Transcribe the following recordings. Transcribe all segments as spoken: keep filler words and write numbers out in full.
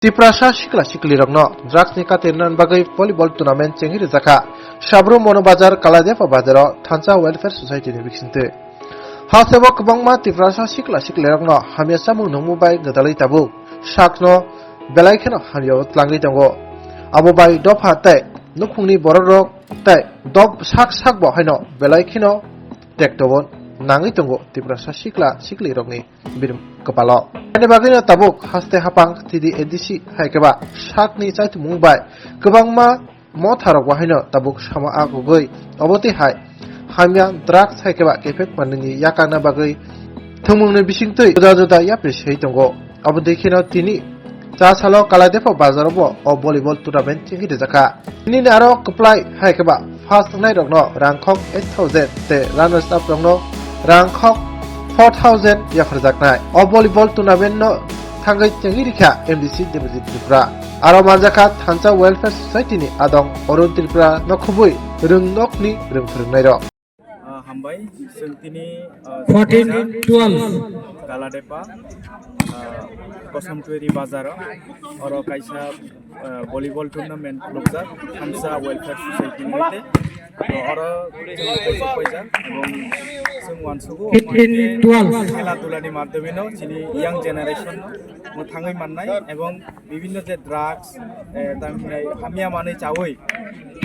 Tiprasa sikla siklirokno drugs ni katirna bagwi volleyball tournament chengwi rijak kha. Sabrum Mono Bazar, Kaladepa Bazaro Thansa Welfare Society ni bisingtwi. Hasteo kwbangma Tiprasa sikla siklirokno hamya chamung nungmung bai gwdalwi tabuk sakno belai kheno hamyao tlangwi tongo. Abo bai dopha tei nukhungni borokrok tei dop sak sak bo haino belai kheno tektobo nangwi tongo Tiprasa sikla siklirokni birim kwpalo. Ani bagwino tabuk haste hapang T D A D C hai khe ba sakni chaitumung bai kwbangma motharok bo haino tabuk sama a kugui. Obo twi hai hamya drugs hai khe ba kefek manwini yakangna bagwi thwngmungni bisingtwi juda juda yapri sei tongo. Obo twi kheno tini cha salo Kaladepa bazaro bo o volleyball tournament chengwi rijak kha. Nini aro kwplai hai khe ba first wngnai rokno rangkhok eight thousand tei runners up rokno rangkhok four thousand yapharjaknai. O volleyball tournament no thangwi chengwi rikha M D C Debajit Tripura. Aro manjakha Thansa Welfare Society ni adong Arun Tripura no khubui rwngnokni rwng phwrwngnairok. Ah, hambai, chwng tini, ah, fourteen twelve. Kaladepa, ah, Kosom Tuiri Bazaro, oro kaisa, ah, volleyball tournament khulukjak, Thansa Welfare Society ni hoite. To oro chwng kaisa paijak, ebong chwng uansugo, eighteen twelve. Khela dula ni madhyome no chini young generation no mwthangwi mannai, ebong bibhinno je drugs, eh, tamni hamya manwi chawi,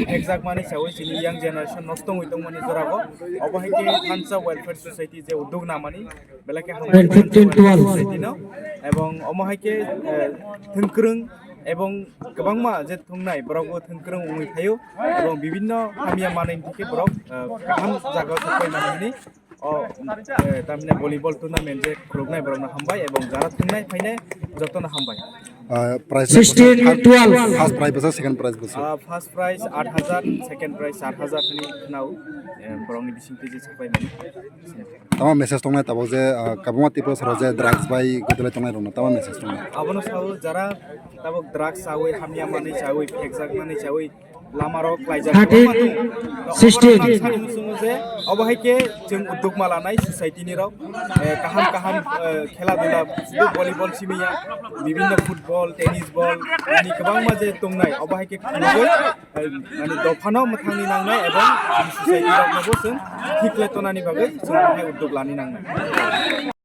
ekjak manwi chawi chini young generation nosto wngwi tongmani jorago. Obo hai khe Thansa Welfare Society je uddog namani belai khe hambai. Ten, fifteen, twelve. Society no. Ebong omo hai khe, eh, thwngkwrwng ebong kwbangma je thwngnai borokbo thwngkwrwng wngwi phaio. Ebong bibhinno hamya manwi thikhe borok, eh, kaham jagao sokpai mani hwnwi o, eh, tamni volleyball tournament je khuluknai borokno hambai ebong jara thwngnai phainai jotono hambai. Ah, prize sixteen twelve. First prize bwsa, second prize bwsa? Ah, first prize aat hajar, second prize char hajar hwnwi khwnao, eh, borokni bisingtwi je sapai mani. Tamo message tongnai tabok je, ah, kwbangma Tripura saro je drugs bai gwdalai tongnai rokno tamo message tongnai? Abono sao jara tabok drugs chawi, hamya manwi chawi, phekjak manwi chawi, lamarok klaijak thirteen, kwbangma tong. Sixteen. Sani muchungo je obo hai khe chwng uddog ma lanai society ni rok, eh, kaham kaham, eh, khela dula, sudu volleyball simi ya, bibhinno football, tennis ball, ani kwbangma je tongnai, obo hai khe khulugwi, eh, mane dophano mwthangni nangnai ebong society rokno bo chwng thik khlai tonani bagwi chwng obo hai uddog lani nangnai.